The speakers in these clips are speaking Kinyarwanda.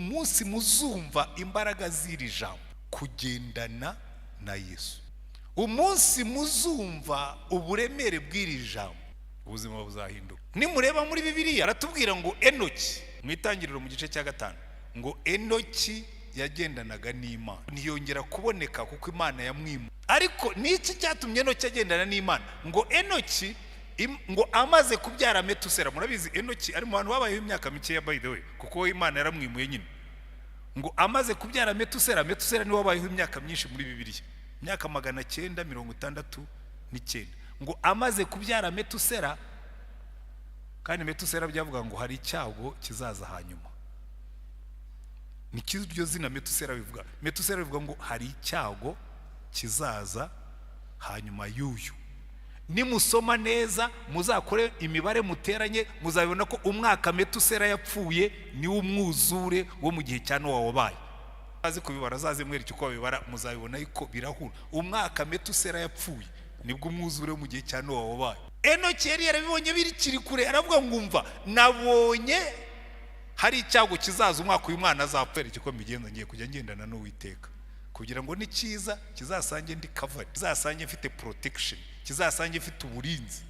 Umunsi muzumva imbaraga z'iri jambo, kugendana na Yesu, umunsi muzumva uburemere bw'iri jambo, ubuzima buzahinduka. Nimureba muri Bibiliya, aratubwira ngo Enoki, mu Itangiriro mu gice cya 5, ngo Enoki yagendanaga n'Imana, ntiyongera kuboneka kuko Imana yamwimuye. Ariko niki cyatumye Enoki agendana n'Imana? Ngo Enoki ngo amaze kubyara Metusera, murabizi Enoki ari mu bantu babayeho imyaka mikeya, by the way, kuko Imana yaramwimuye nyine. Ngo amaze kubyara Metusera, Metusera niwe wabayeho imyaka myinshi muri Bibiliya, imyaka 969. Ngo amaze kubyara Metusera, kandi Metusera byavuga ngo hari icyago kizaza hanyuma. Ni iryo zina Metusera bivuga. Metusera bivuga ngo hari icyago kizaza hanyuma y'uyu. Nimusoma neza, muzakore imibare, muteranye, muzabibona ko umwaka Metusera yapfuye niwo umwuzure wo mu gihe cya Nowa wabaye. Azi kubibara, azaze mwereke uko babibara, muzabibona yuko birahura. Umwaka Metusera yapfuye nibwo umwuzure wo mu gihe cya Nowa wabaye. Enoki yari yarabibonye birikiri kure, aravuga ngo: "Umva, nabonye hari icyago kizaza umwaka uyu mwana azapfa." Uko mbigenza, ngiye kujya ngendana n'Uwiteka kugira ngo nikiza kizasange ndi covered, kizasange mfite protection, kizasange mfite uburinzi.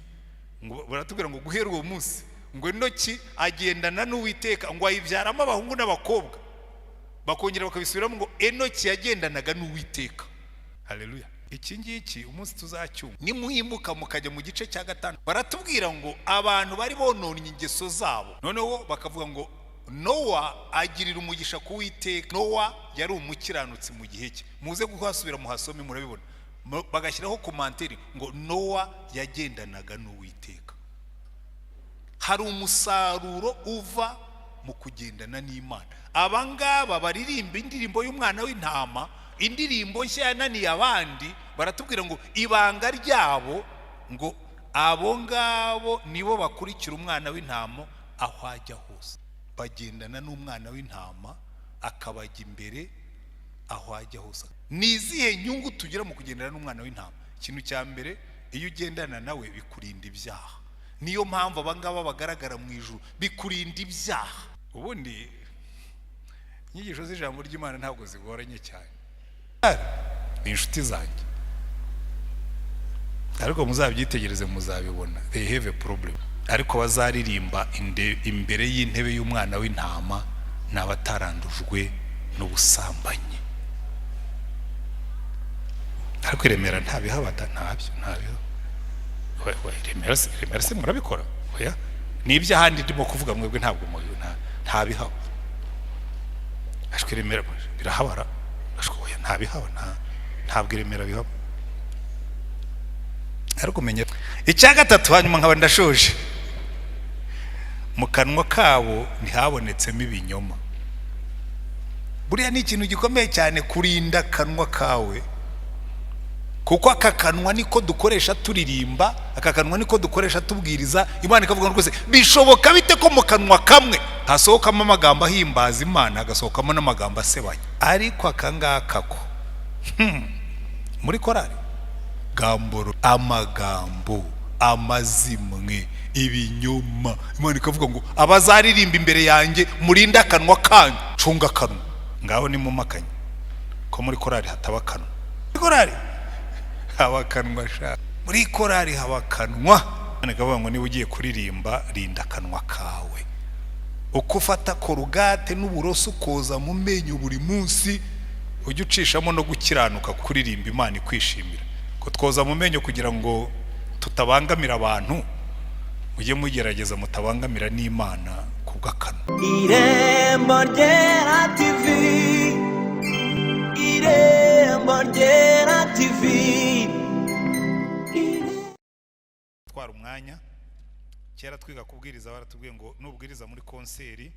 Ngo baratubwira ngo guhera uwo munsi ngo Enoki agendana n'Uwiteka, ngo ayibyaramo abahungu n'abakobwa. Bakongera bakabisubiramo ngo Enoki yagendanaga n'Uwiteka. Haleluya! Iki ngiki umunsi tuzacyumva, nimuhimuka mukajya mu gice cya 5, baratubwira ngo abantu bari bononnye ingeso zabo. Noneho bakavuga ngo Nowa agirira umugisha ku Witeka. Nowa yari umukiranutsi mu gihe cye. Muze kuhasubira muhasome, murabibona. Bagashyiraho commentaire ngo Nowa yagendanaga n'Uwiteka. Hari umusaruro uva mu kugendana n'Imana. Aba ngaba baririmba indirimbo y'umwana w'intama, indirimbo nshya yananiye abandi, baratubwira ngo ibanga ryabo, ngo abo ngabo nibo bakurikira umwana w'intama aho ajya hose. Bagendana n'umwana w'intama, akabajya imbere aho ajya hose. Ni izihe nyungu tugira mu kugendana n'umwana w'intama? Ikintu cya mbere, iyo ugendana nawe bikurinda ibyaha. Niyo mpamvu aba ngaba bagaragara mu ijuru. Bikurinda ibyaha. Ubundi inyigisho z'ijambo ry'Imana ntabwo zigoranye cyane, ni inshuti zanjye, ariko muzabyitegereze muzabibona, they have a problem. Ariko bazaririmba imbere y'intebe y'umwana w'intama ni abatarandujwe n'ubusambanyi. Ariko i Remera ntabihabata, ntabyo, ntabyo. Remera se, Remera se murabikora? Oya, ni iby'ahandi ndimo kuvuga. Mwebwe ntabwo ntabihaba. Ashwe, i Remera birahabara? Ashwe, oya, ntabihaba, ntabwo i Remera bihaba. Ariko menya icya gatatu, hanyuma nkaba ndashoje: mu kanwa kabo ntihabonetsemo ibinyoma. Buriya ni ikintu gikomeye cyane kurinda akanwa kawe, kuko aka kanwa niko dukoresha turirimba, aka kanwa niko dukoresha tubwiriza Imana. Ikavuga ngo rwose bishoboka bite ko mu kanwa kamwe hasohokamo amagambo ahimbaza Imana, hagasohokamo n'amagambo asebanya? Ariko aka ngaka ko muri korari gamboro, amagambo, amazimwe, ibinyoma. Imana ikavuga ngo: "Abazaririmba imbere yanjye, murinde akanwa kanyu, cunga akanwa." Ngaho nimumakanye ko muri korari hataba akanwa. Muri korari haba akanwa sha, muri korari haba akanwa. Imana ikavuga ngo: "Niba ugiye kuririmba, rinda akanwa kawe." Uko ufata Colgate n'uburoso ukoza mu menyo buri munsi, ujye ucishamo no gukiranuka, kuririmba Imana ikwishimira. Ko twoza mu menyo kugira ngo tutabangamira abantu, mujye mugerageza mutabangamira n'Imana kubw'akanwa. Irembo Ryera TV, Irembo Ryera TV. Twara umwanya. Kera twiga kubwiriza, baratubwiye ngo nubwiriza muri concert,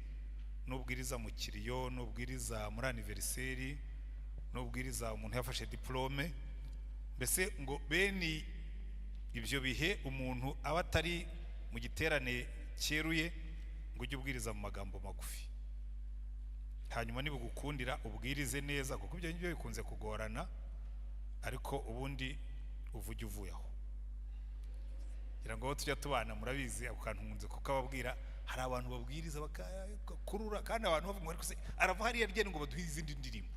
nubwiriza mu kiriyo, nubwiriza muri anniversaire, nubwiriza umuntu yafashe diplôme, mbese ngo bene ibyo bihe umuntu aba atari mu giterane cyeruye, ngo ujye ubwiriza mu magambo magufi. Hanyuma nibugukundira ubwirize neza, kuko ibyo ngibyo bikunze kugorana, ariko ubundi uvuge uvuye aho. Ngira ngo aho tujya tubana murabizi, ako kantu nkunze kukababwira. Hari abantu babwiriza bakakurura, kandi abantu bavuga ngo ariko se arava hariya ryene ngo baduhe izindi ndirimbo.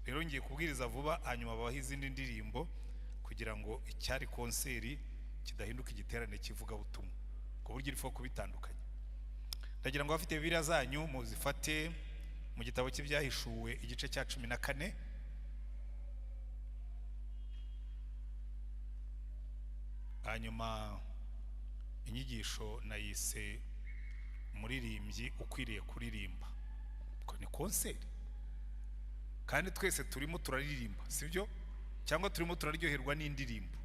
Rero ngiye kubwiriza vuba, hanyuma babahe izindi ndirimbo kugira ngo icyari konseri kidahinduka igiterane kivugabutumwa, ku buryo irifo kubitandukanya. Ndagira ngo abafite Bibiliya zanyu muzifate mu gitabo cy'Ibyahishuwe igice cya 14. Hanyuma inyigisho nayise umuririmbyi ukwiriye kuririmba. Ko ni konseri kandi twese turimo turaririmba, sibyo? Cyangwa turimo turaryoherwa n'indirimbo,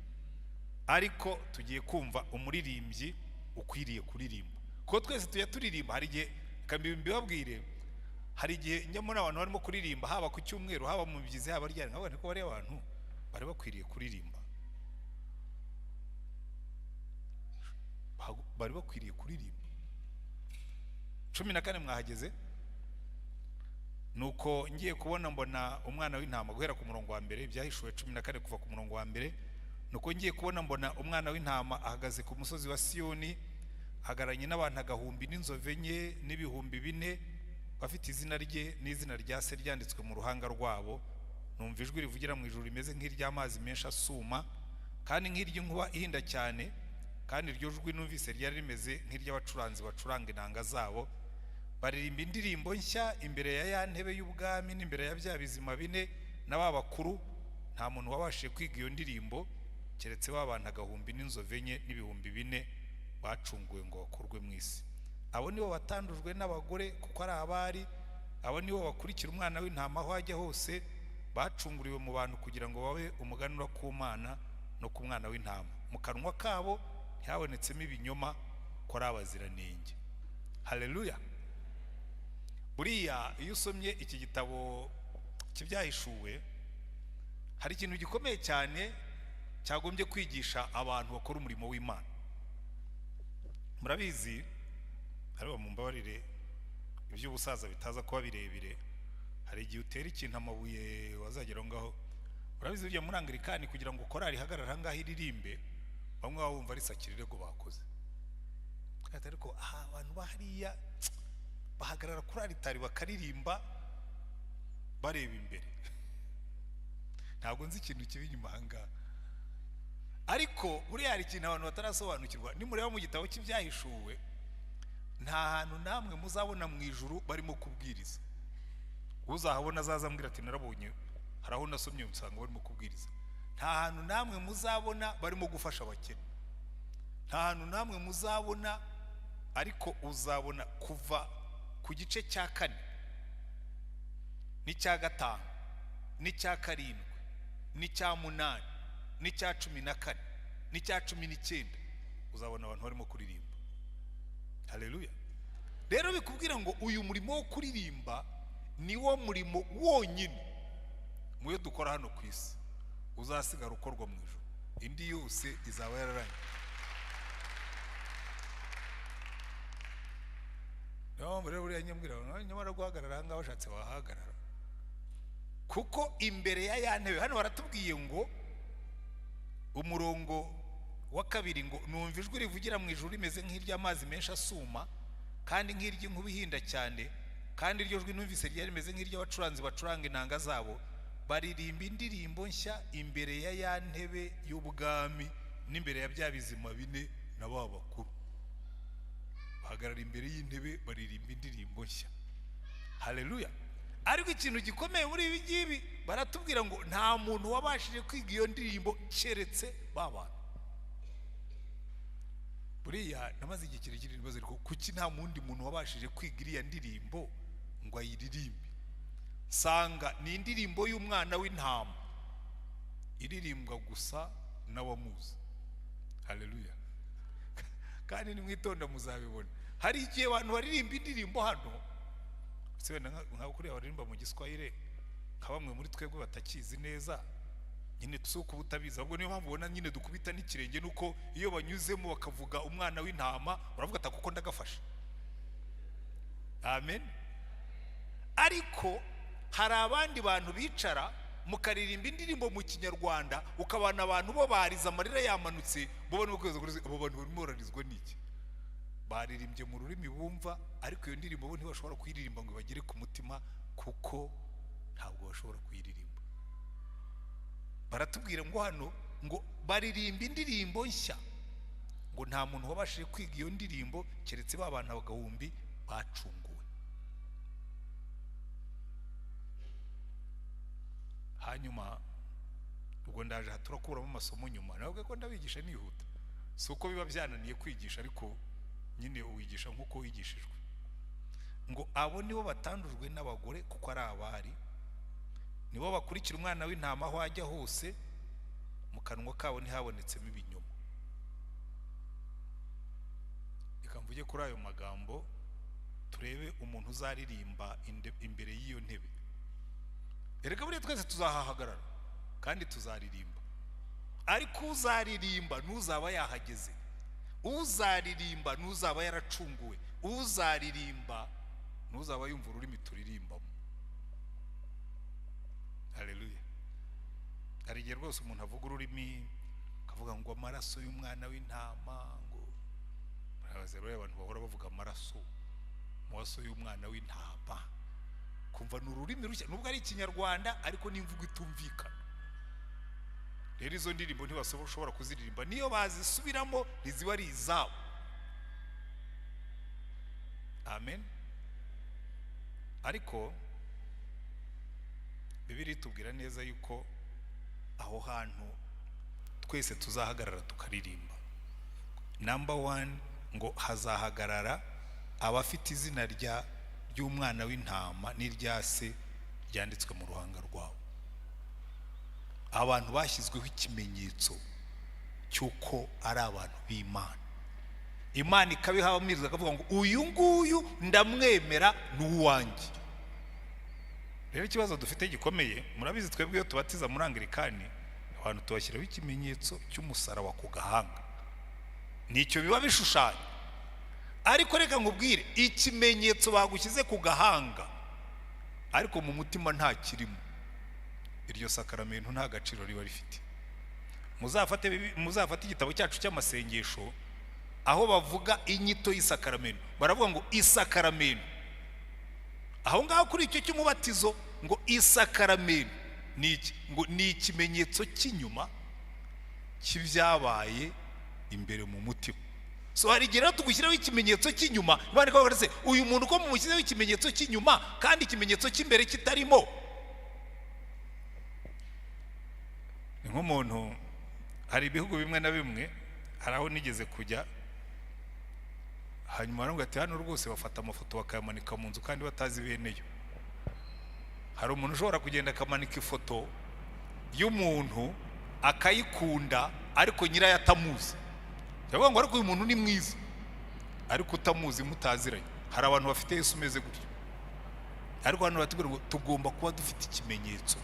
ariko tugiye kumva umuririmbyi ukwiriye kuririmba. Kuko twese tujya turirimba. Hari igihe, reka mbibabwire, hari igihe njya mbona abantu barimo kuririmba, haba ku cyumweru, haba mu byizi, haba ryari, nkabona ko bariya abantu bari bakwiriye kuririmba, bari bakwiriye kuririmba. 14 mwahageze. Nuko ngiye kubona mbona umwana w'intama, guhera ku murongo wa mbere, Ibyahishuwe 14 kuva ku murongo wa mbere. Nuko ngiye kubona mbona umwana w'intama ahagaze ku musozi wa Siyoni, ahagararanye n'abantu 1000 n'inzovu 4 n'ibihumbi 4, bafite izina rye n'izina rya se ryanditswe mu ruhanga rwabo. Numva ijwi rivugira mu ijuru rimeze nk'iry'amazi menshi asuma, kandi nk'iry'inkuba ihinda cyane, kandi iryo jwi numvise ryari rimeze nk'iry'abacuranzi bacuranga inanga zabo. Baririmba indirimbo nshya imbere ya ya ntebe y'ubwami n'imbere ya bya bizima bine na ba bakuru. Nta muntu wabashije kwiga iyo ndirimbo keretse ba bantu 1000 n'inzovu 4 n'ibihumbi 4 bacunguwe ngo bakurwe mu isi. Abo nibo batandujwe n'abagore kuko ari abari, abo nibo bakurikira umwana w'intama aho ajya hose, bacunguriwe mu bantu kugira ngo babe umuganura ku Mana no ku mwana w'intama. Mu kanwa kabo ntihabonetsemo ibinyoma, ko ari abaziranenge. Haleluya. Buriya iyo usomye iki gitabo cy'Ibyahishuwe, hari ikintu gikomeye cyane cyagombye kwigisha abantu bakora umurimo w'Imana. Murabizi, ariko mumbabarire iby'ubusaza bitaza kuba birebire, hari igihe utera ikintu amabuye wazagera ngaho. Murabizi burya muri Anglikani kugira ngo korali ihagarare aha ngaha iririmbe, bamwe baba bumva ari sakirirego bakoze. Ariko abantu bahariya bahagarara kuri alitari bakaririmba bareba imbere. Ntabwo nzi ikintu kibi inyuma aha ngaha, ariko buriya hari ikintu abantu batarasobanukirwa. Nimureba mu gitabo cy'Ibyahishuwe, nta hantu namwe muzabona mu ijuru barimo kubwiriza. Uzahabona azaza ambwira ati narabonye, hari aho nasomye nsanga barimo kubwiriza. Nta hantu namwe muzabona barimo gufasha abakene, nta hantu namwe muzabona. Ariko uzabona kuva ku gice cya 4 n'icya 5 n'icya 7 n'icya 8 n'icya 14 n'icya 19, uzabona abantu barimo kuririmba. Haleluya. Rero bikubwira ngo uyu murimo wo kuririmba ni wo murimo wonyine mu yo dukora hano ku isi uzasigara ukorwa mu ijuru, indi yose izaba yararangiye. Niyo mpamvu rero buriya nyambwira nyamara guhagarara aha ngaha bashatse bahagarara, kuko imbere ya ya ntebe hano baratubwiye ngo umurongo wa 2 ngo numva ijwi rivugira mu ijuru rimeze nk'iry'amazi menshi asuma, kandi nk'iry'inkuba ihinda cyane, kandi iryo jwi numvise ryari rimeze nk'iry'abacuranzi bacuranga inanga zabo, baririmba indirimbo nshya imbere ya ya ntebe y'ubwami n'imbere ya bya bizima bine na ba bakuru. Bahagarara imbere y'intebe baririmba indirimbo nshya. Haleluya. Ariko ikintu gikomeye muri ibi ngibi, baratubwira ngo nta muntu wabashije kwiga iyo ndirimbo keretse ba bantu. Buriya namaze igihe kirekire nibaza ariko kuki nta wundi muntu wabashije kwiga iriya ndirimbo ngo ayiririmbe? Sanga ni indirimbo y'umwana w'intama iririmbwa gusa n'abamuzi. Haleluya. Kandi nimwitonda muzabibona. Hari igihe abantu baririmba indirimbo hano, se wenda nka kuriya baririmba mu Giswahili, nka bamwe muri twebwe batakizi neza nyine, si uko ubutabizi, ahubwo niyo mpamvu ubona nyine dukubita n'ikirenge, nuko iyo banyuzemo bakavuga umwana w'intama uravuga ati kuko ndagafashe. Amen. Ariko hari abandi bantu bicara mukaririmba indirimbo mu Kinyarwanda, ukabana abantu bo bariza amarira yamanutse, bo barimo kwibaza kuri abo bantu barimo bararizwa n'iki? Baririmbye mu rurimi bumva, ariko iyo ndirimbo bo ntibashobora kuyiririmba ngo ibagere ku mutima, kuko ntabwo bashobora kuyiririmba. Baratubwira ngo hano ngo baririmba indirimbo nshya, ngo nta muntu wabashije kwiga iyo ndirimbo keretse ba bantu abagahumbi bacunguwe. Hanyuma ubwo ndaje aha turakuramo amasomo nyuma, nabwo ko ndabigisha nihuta, si uko biba byananiye kwigisha, ariko nyine uwigisha nk'uko wigishijwe. Ngo abo nibo batandujwe n'abagore kuko ari abari, nibo bakurikira umwana w'intama aho ajya hose, mu kanwa kabo ntihabonetsemo ibinyoma. Reka mvuge kuri ayo magambo, turebe umuntu uzaririmba imbere y'iyo ntebe. Erega buriya twese tuzahahagarara kandi tuzaririmba, ariko uzaririmba n'uzaba yahageze, uzaririmba n'uzaba yaracunguwe, uzaririmba n'uzaba yumva ururimi turirimbamo. Haleluya. Hari igihe rwose umuntu avuga ururimi akavuga ngo amaraso y'umwana w'intama, ngo murabaze rero abantu bahora bavuga amaraso, amaraso y'umwana w'intama, kumva ni ururimi rushya, nubwo ari ikinyarwanda ariko n'imvugo itumvikana. Rero izo ndirimbo ntibashobora kuziririmba, niyo bazisubiramo ntiziba ari izabo. Amen. Ariko Bibiliya itubwira neza yuko aho hantu twese tuzahagarara tukaririmba. Number one, ngo hazahagarara abafite izina ry'umwana w'intama n'irya se ryanditswe mu ruhanga rwabo. Abantu bashyizweho ikimenyetso cy'uko ari abantu b'Imana. Imana ikabihabamiriza akavuga ngo uyu nguyu ndamwemera ni uwanjye. Rero ikibazo dufite gikomeye, murabizi twebwe iyo tubatiza muri Anglikani abantu tubashyiraho ikimenyetso cy'umusaraba ku gahanga, nicyo biba bishushanya. Ariko reka nkubwire, ikimenyetso bagushyize ku gahanga ariko mu mutima nta kirimo, iryo sakaramento nta gaciro riba rifite. Muzafate igitabo cyacu cy'amasengesho aho bavuga inyito y'isakaramento, baravuga ngo isakaramento. Aho ngaho kuri icyo cy'umubatizo ngo isakaramento ni iki? Ngo ni ikimenyetso cy'inyuma cy'ibyabaye imbere mu mutima. So hari igihe rero tugushyiraho ikimenyetso cy'inyuma, Imana ikavuga iti uyu muntu uko mumushyizeho ikimenyetso cy'inyuma kandi ikimenyetso cy'imbere kitarimo. Ni nk'umuntu, hari ibihugu bimwe na bimwe, hari aho nigeze kujya, hanyuma baravuga ati hano rwose bafata amafoto bakayamanika mu nzu kandi batazi beneyo. Hari umuntu ushobora kugenda akamanika ifoto y'umuntu akayikunda ariko nyirayo atamuzi. Ndavuga ngo ariko uyu muntu ni mwiza ariko utamuzi mutaziranye. Hari abantu bafite Yesu umeze gutyo, ariko hano baratubwira ngo tugomba kuba dufite ikimenyetso.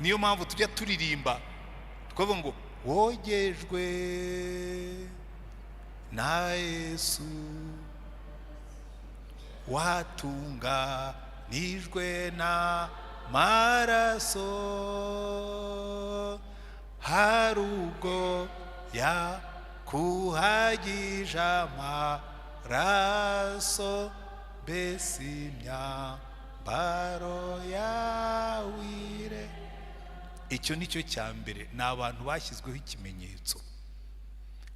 Niyo mpamvu tujya turirimba tukavuga ngo wogejwe na Yesu, watunganijwe na maraso, hari ubwo yakuhagije amaraso, mbese imyambaro yawe. Icyo nicyo cya mbere, ni abantu bashyizweho ikimenyetso.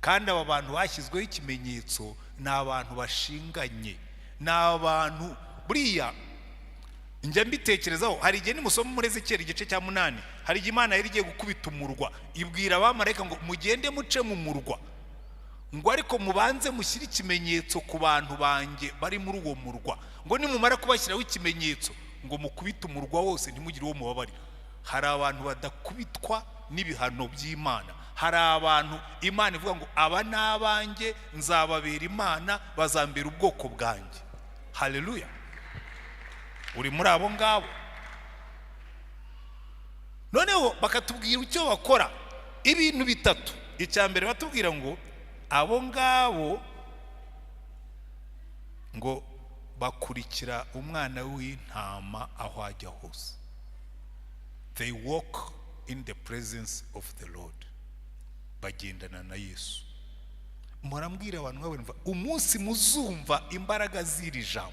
Kandi aba bantu bashyizweho ikimenyetso ni abantu bashinganye, ni abantu buriya njya mbitekerezaho. Hari igihe nimusoma muri Ezekiyeli igice cya 8, hari igihe Imana yari igiye gukubita umurwa, ibwira abamarayika ngo mugende muce mu murwa, ngo ariko mubanze mushyire ikimenyetso ku bantu banjye bari muri uwo murwa, ngo nimumara kubashyiraho ikimenyetso ngo mukubite umurwa wose ntimugire uwo mubabarira. Hari abantu badakubitwa n'ibihano by'Imana, hari abantu Imana ivuga ngo aba ni abanjye, nzababera Imana, bazambera ubwoko bwanjye. Haleluya. Uri muri abo ngabo. Noneho bakatubwira icyo bakora, ibintu bitatu. Icya mbere batubwira ngo abo ngabo ngo bakurikira umwana w'intama aho ajya hose. They walk in the presence of the Lord. Bagendana na Yesu. Murambwira abantu nk'abo, umunsi muzumva imbaraga z'iri jambo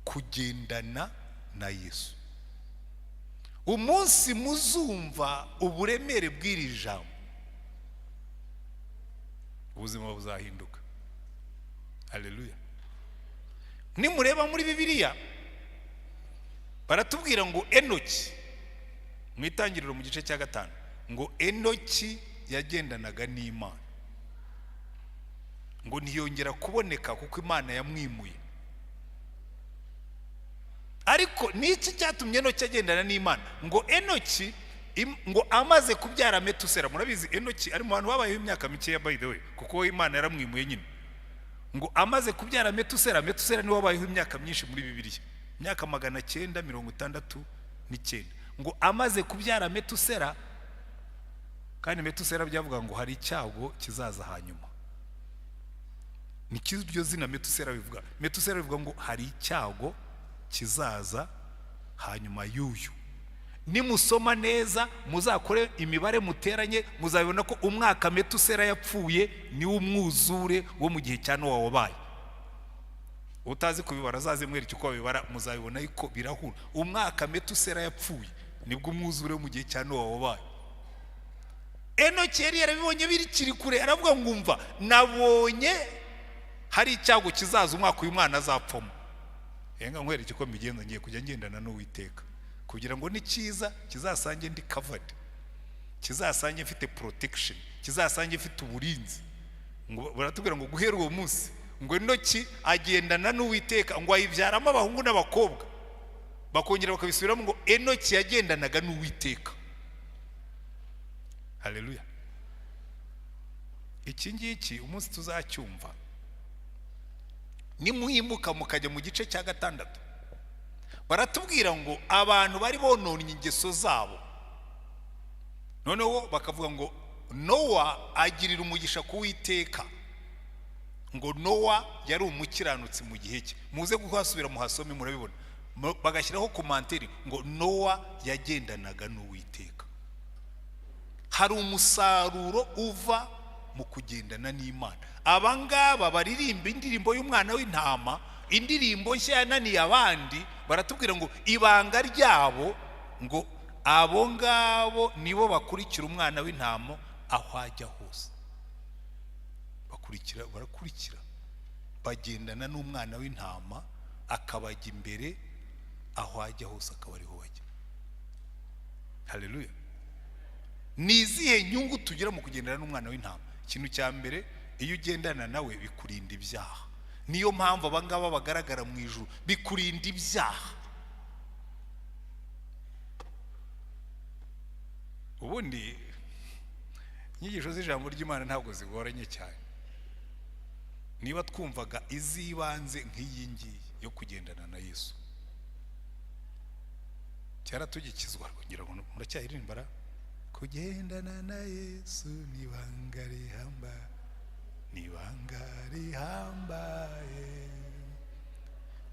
kugendana na Yesu, umunsi muzumva uburemere bw'iri jambo, ubuzima buzahinduka. Haleluya. Nimureba muri Bibiliya baratubwira ngo Enoki, mu Itangiriro mu gice cya 5, ngo Enoki yagendanaga n'Imana, ngo ntiyongera kuboneka kuko Imana yamwimuye. Ariko niki cyatumye Enoki agendana n'Imana? Ngo Enoki ngo amaze kubyara Metusera, murabizi Enoki ari mu bantu babayeho imyaka mikeya, by the way, kuko Imana yaramwimuye nyine. Ngo amaze kubyara Metusera, Metusera niwe wabayeho imyaka myinshi muri Bibiliya, imyaka 969. Ngo amaze kubyara Metusera, kandi Metusera byavuga ngo hari icyago kizaza hanyuma. Ni iryo zina Metusera bivuga. Metusera bivuga ngo hari icyago kizaza hanyuma y'uyu. Nimusoma neza, muzakore imibare muteranye, muzabibona ko umwaka Metusera yapfuye niwo umwuzure wo mu gihe cya Nowa wabaye. Utazi kubibara azaze mwereke uko babibara, muzabibona yuko birahura. Umwaka Metusera yapfuye nibwo umwuzure wo mu gihe cya Nowa wabaye. Enoki yari yarabibonye birikiri kure, aravuga ngo umva, nabonye hari icyago kizaza umwaka uyu mwana azapfamo. Yenga nkwereke uko mbigenza, ngiye kujya ngendana n'Uwiteka kugira ngo ni cyiza kizasange ndi covered, kizasange mfite protection, kizasange mfite uburinzi. Ngo baratubwira ngo guhera uwo munsi ngo Enoki agendana n'Uwiteka, ngo ayibyaramo abahungu n'abakobwa. Bakongera bakabisubiramo ngo Enoki yagendanaga n'Uwiteka. Haleluya. Iki ngiki umunsi tuzacyumva, nimuhimuka mukajya mu gice cya 6, baratubwira ngo abantu bari bononnye ingeso zabo, noneho bakavuga ngo Nowa agirira umugisha ku Witeka, ngo Nowa yari umukiranutsi mu gihe cye. Muze kuhasubira muhasome, murabibona. Bagashyiraho commentaire ngo Nowa yagendanaga n'Uwiteka. Hari umusaruro uva mu kugendana n'Imana. Aba ngaba baririmba indirimbo y'umwana w'intama, indirimbo nshya yananiye abandi, baratubwira ngo ibanga ryabo, ngo abo ngabo nibo bakurikira umwana w'intama aho ajya hose. Bakurikira, barakurikira, bagendana n'umwana w'intama, akabajya imbere aho ajya hose, akaba ariho bajya. Haleluya. Ni izihe nyungu tugira mu kugendana n'umwana w'intama? Ikintu cya mbere, iyo ugendana nawe bikurinda ibyaha. Niyo mpamvu abangaba bagaragara mu ijuru, bikurinda ibyaha. Ubundi inyigisho z'ijambo ry'Imana ntabwo zigoranye cyane. Niba twumvaga iz'ibanze nk'iyi ngiyi yo kugendana na Yesu, cyaratugikizwa, ngira ngo muracyayirimbara, kugendana na Yesu ni ibanga rihamba, ni ibanga rihambaye.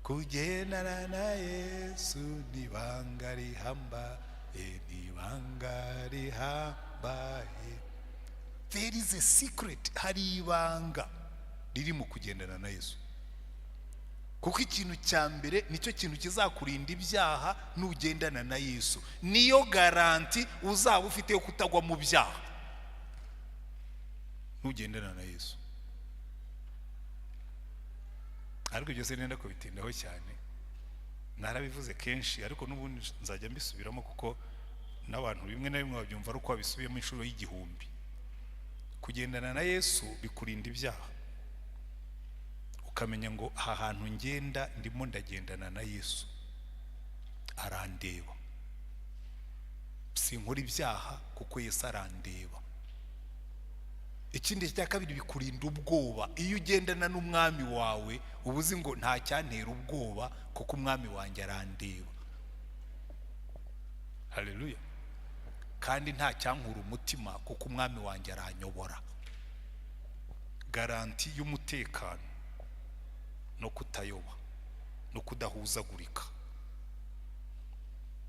Kugendana na Yesu ni ibanga rihambaye, ni ibanga rihambaye. There is a secret, hari ibanga riri mu kugendana na Yesu. Kuko ikintu cya mbere nicyo kintu kizakurinda ibyaha nugendana na Yesu. Niyo garanti uzaba ufite yo kutagwa mu byaha nugendana na Yesu. Ariko ibyo sinenda kubitindaho cyane, narabivuze kenshi, ariko n'ubundi nzajya mbisubiramo kuko n'abantu bimwe na bimwe babyumva ari uko babisubiyemo inshuro y'igihumbi. Kugendana na Yesu bikurinda ibyaha. Ukamenya ngo aha hantu ngenda ndimo ndagendana na Yesu, arandeba, sinkora ibyaha kuko Yesu arandeba. Ikindi cya kabiri, bikurinda ubwoba. Iyo ugendana n'umwami wawe uba uzi ngo nta cyantera ubwoba kuko umwami wanjye arandeba. Haleluya. Kandi nta cyankura umutima kuko umwami wanjye aranyobora. Garanti y'umutekano no kutayoba no kudahuzagurika.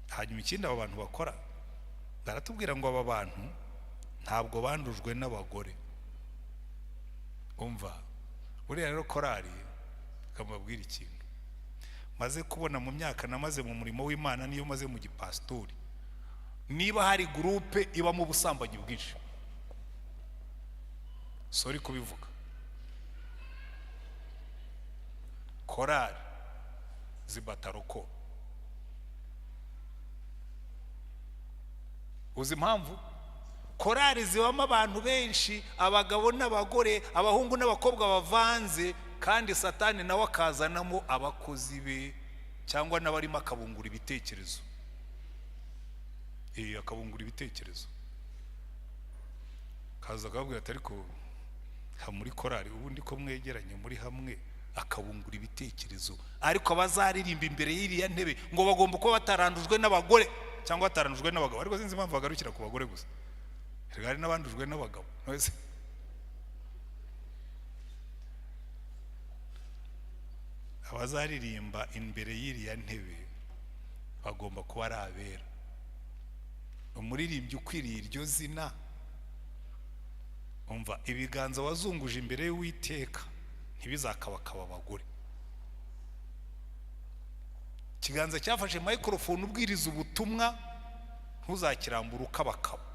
Hanyuma ikindi aba bantu bakora, baratubwira ngo aba bantu ntabwo bandujwe n'abagore. Umva, buriya rero korari, kamubabwira ikintu maze kubona mu myaka namaze mu murimo w'Imana, niyo maze mu gipasitori. Niba hari groupe ibamo ubusambanyi bwinshi, sorry kubivuga, korari zibataroko. Uzi impamvu? Korari zibamo abantu benshi, abagabo n'abagore, abahungu n'abakobwa bavanze, kandi Satani nawe akazanamo abakozi be cyangwa n'abarimo akabungura ibitekerezo. Akabungura ibitekerezo, kaza akababwira ati ariko muri korari ubundi ko mwegeranye muri hamwe, akabungura ibitekerezo. Ariko abazaririmba imbere y'iriya ntebe ngo bagomba kuba batarandujwe n'abagore cyangwa batarandujwe n'abagabo. Ariko sinzi impamvu bagarukira ku bagore gusa, hari n'abandujwe n'abagabo. Abazaririmba imbere y'iriya ntebe bagomba kuba ari abera. Umuririmbyi ukwiriye iryo zina, umva, ibiganza wazunguje imbere y'Uwiteka ntibizakabakaba abagore. Ikiganza cyafashe microphone ubwiriza ubutumwa ntuzakirambura ukabakaba.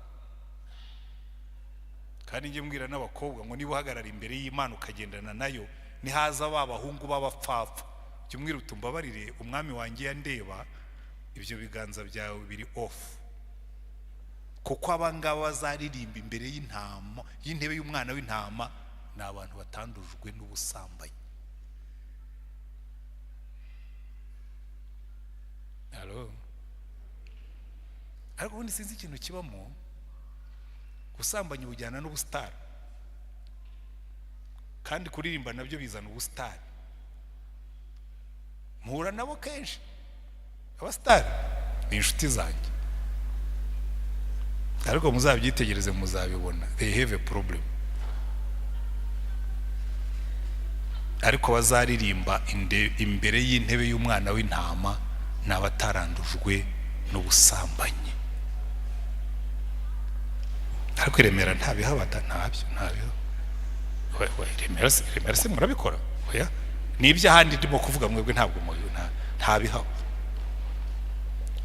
Kandi njye mbwira n'abakobwa ngo niba uhagarara imbere y'Imana ukagendana nayo, nihaza ba bahungu b'abapfapfa, jya umwira uti umbabarire, umwami wanjye yandeba, ibyo biganza byawe biri off. Kuko abangaba bazaririmba imbere y'intama, y'intebe y'umwana w'intama, ni abantu batandujwe n'ubusambanyi. Halo? Ariko ubundi sinzi ikintu kibamo, ubusambanyi bujyana n'ubusitari, kandi kuririmba nabyo bizana ubusitari. Mpura nabo kenshi, abasitari ni inshuti zanjye, ariko muzabyitegereze muzabibona, they have a problem. Ariko bazaririmba imbere y'intebe y'umwana w'intama ni abatarandujwe n'ubusambanyi. Ariko i Remera ntabihabata, ntabyo, ntabyo. Remera se murabikora? Oya, ni iby'ahandi ndimo kuvuga, mwebwe ntabwo ntabihaba.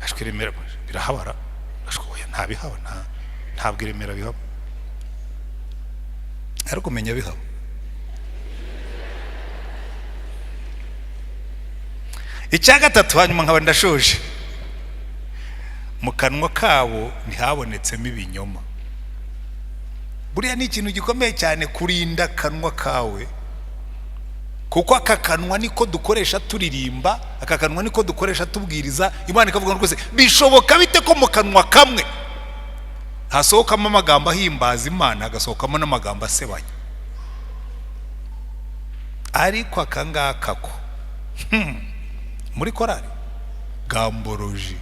Ariko i Remera birahabara. Oya, ntabihaba, ntabwo i Remera bihaba. Ariko menya bihaba. Icya gatatu, hanyuma nkaba ndashoje, mu kanwa kabo ntihabonetsemo ibinyoma. Buriya ni ikintu gikomeye cyane kurinda akanwa kawe, kuko aka kanwa niko dukoresha turirimba, aka kanwa niko dukoresha tubwiriza. Imana ikavuga ngo rwose bishoboka bite ko mu kanwa kamwe hasohokamo amagambo ahimbaza Imana, hagasohokamo n'amagambo asebanya? Ariko aka ngaka ko muri korari gamboroji,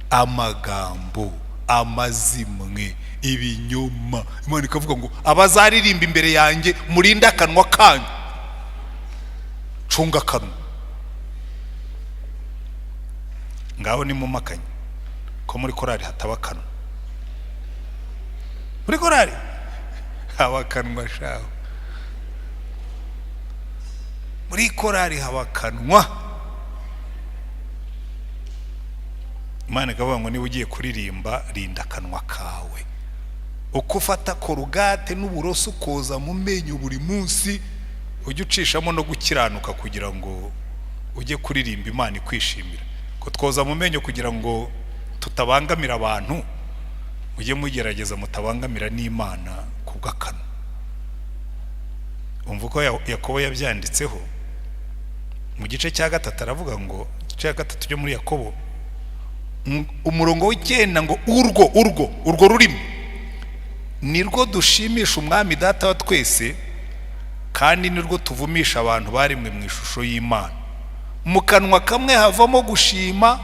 amagambo, amazimwe, ibinyoma. Imana ikavuga ngo abazaririmba imbere yanjye murinde akanwa kanyu, cunga akanwa. Ngaho ni mumakanye ko muri korari hataba akanwa. Muri korari haba akanwa shaho, muri korari haba akanwa. Imana ikavuga ngo niba ugiye kuririmba rinda akanwa kawe. Uko ufata korugate n'uburoso ukoza mu menyo buri munsi, ujye ucishamo no gukiranuka kugira ngo ujye kuririmba Imana ikwishimira. Ko twoza mu menyo kugira ngo tutabangamira abantu, mujye mugerageza mutabangamira n'Imana kubw'akanwa. Umva uko Yakobo yabyanditseho mu gice cya 3, aravuga ngo igice cya 3 cyo muri Yakobo umurongo w'9 ngo urwo rurimi nirwo dushimisha umwami data wa twese, kandi nirwo tuvumisha abantu baremwe mu ishusho y'Imana. Mu kanwa kamwe havamo gushima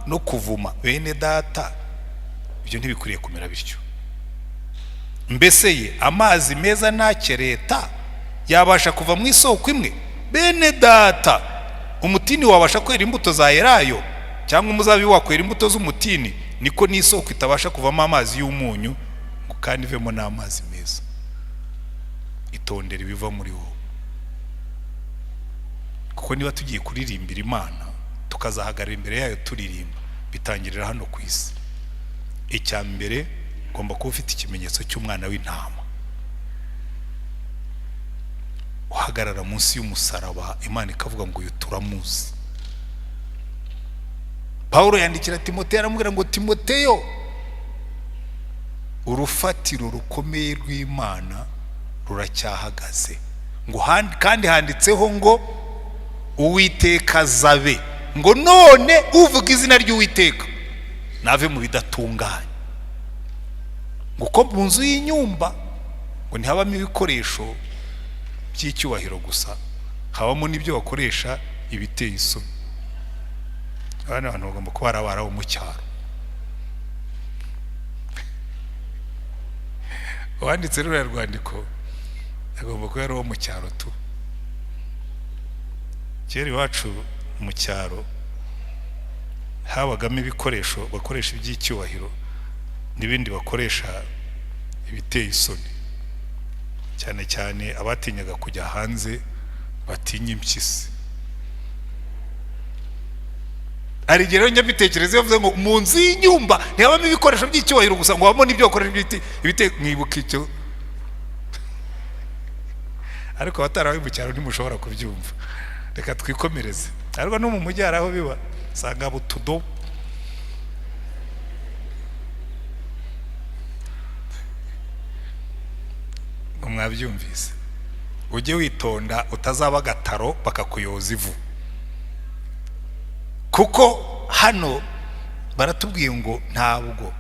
no kuvuma. Bene data, ibyo ntibikwiriye kumera bityo. Mbese ye amazi meza ntakereta yabasha kuva mu isoko imwe? Bene data, umutini wabasha kwera imbuto za elayo, cyangwa umuzabibu wakwera imbuto z'umutini? Niko n'isoko itabasha kuvamo amazi y'umunyu ngo kandi ivemo n'amazi meza. Itondera ibiva muri wowe, kuko niba tugiye kuririmbira Imana, tukazahagarara imbere yayo turirimba, bitangirira hano ku isi. Icya mbere, ugomba kuba ufite ikimenyetso cy'umwana w'intama, uhagarara munsi y'umusaraba, Imana ikavuga ngo: "Uyu turamuzi." Pawulo yandikira Timoteyo, aramubwira ngo: "Timoteyo, urufatiro rukomeye rw'Imana ruracyahagaze," ngo kandi handitseho ngo: "Uwiteka azabe," ngo: "None uvuga izina ry'Uwiteka nave mu bidatunganye," ngo uko mu nzu y'inyumba ngo ntihabamo ibikoresho by'icyubahiro gusa, habamo n'ibyo bakoresha ibiteye isoni. Abana, abantu bagomba kuba ari abara bo mu cyaro. Uwanditse ruriya rwandiko agomba kuba ari uwo mu cyaro tu. Kera iwacu mu cyaro habagamo ibikoresho bakoresha iby'icyubahiro n'ibindi bakoresha ibiteye isoni, cyane cyane abatinyaga kujya hanze, batinya impyisi. Hari igihe rero njya mbitekereza, iyo bavuze ngo mu nzu y'inyumba ntihabamo ibikoresho by'icyubahiro gusa, ngo habamo n'ibyo bakoresha ibiti, mwibuka icyo. Ariko abatarabaye mu cyaro ntimushobora kubyumva. Reka twikomereze. Ariko no mu mujyi hari aho biba, usanga utudobo. Ngo mwabyumvise? Ujye witonda utazaba agataro bakakuyoza ivu, kuko hano baratubwiye ngo ntabwo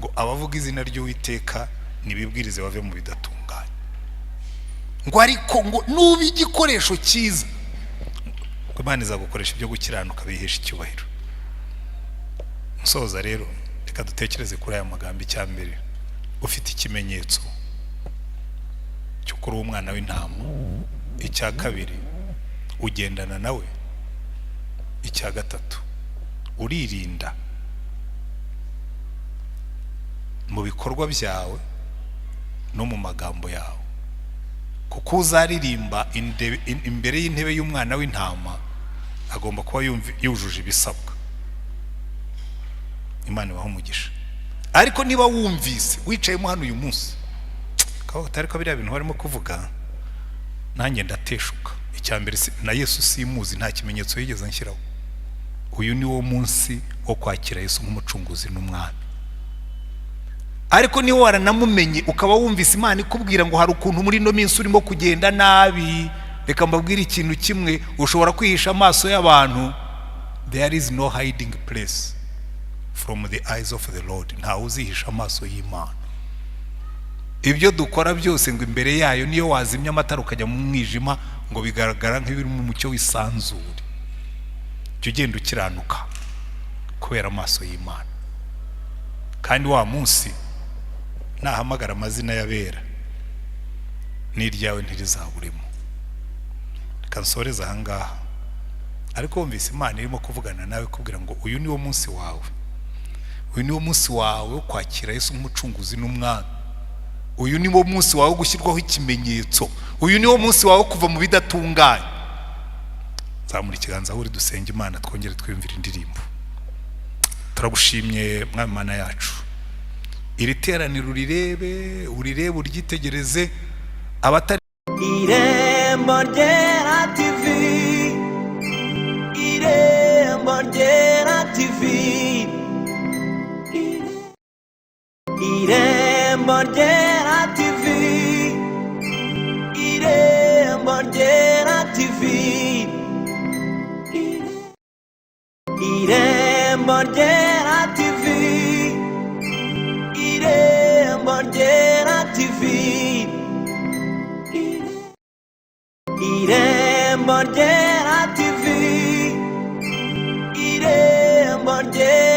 ngo abavuga izina ry'Uwiteka nibibwirize bave mu bidatunganye, ngo ariko ngo nuba igikoresho cyiza, ngo Imana izagukoresha ibyo gukiranuka bihesha icyubahiro. Musoza rero, reka dutekereze kuri aya magambo. Icya mbere, ufite ikimenyetso cy'uko uri umwana w'intama. Icya kabiri, ugendana nawe. Icya gatatu, uririnda mu bikorwa byawe no mu magambo yawe, kuko uzaririmba imbere y'intebe y'umwana w'intama agomba kuba yujuje ibisabwa. Imana ibaha umugisha. Ariko niba wumvise wicayemo hano uyu munsi ukavuga, "Ariko biriya bintu barimo kuvuga nanjye ndateshuka, icya mbere na Yesu simuzi, nta kimenyetso yigeze anshyiraho," uyu ni wo munsi wo kwakira Yesu nk'umucunguzi n'umwami. Ariko niba waranamumenye, ukaba wumvise Imana ikubwira ngo hari ukuntu muri ino minsi urimo kugenda nabi, reka mbabwire ikintu kimwe: ushobora kwihisha amaso y'abantu, there is no hiding place from the eyes of the Lord. Ntawe uzihisha amaso y'Imana. Ibyo dukora byose ngo imbere yayo, niyo wazimya amatara ukajya mu mwijima, ngo bigaragara nk'ibiri mu mucyo w'isanzure. Jya ugenda ukiranuka kubera amaso y'Imana, kandi wa munsi nahamagara amazina y'abera, n'iryawe ntirizaburemo. Reka nsoreze ahangaha. Ariko wumvise Imana irimo kuvugana nawe kubwira ngo uyu ni wo munsi wawe, uyu ni wo munsi wawe wo kwakira Yesu nk'umucunguzi n'umwami, uyu ni wo munsi wawe wo gushyirwaho ikimenyetso, uyu ni wo munsi wawe wo kuva mu bidatunganye, zamura ikiganza aho uri, dusenge Imana, twongere twiyumvire indirimbo. Turagushimye, Mwami Mana yacu. Iri teraniro urirebe, urirebe, uryitegereze, abatari Irembo Ryera TV, Irembo Ryera TV, Irembo Ryera TV, Irembo Ryera TV, Irembo Ryera TV, Irembo Ryera TV, Irembo Ryera TV, Irembo Ryera.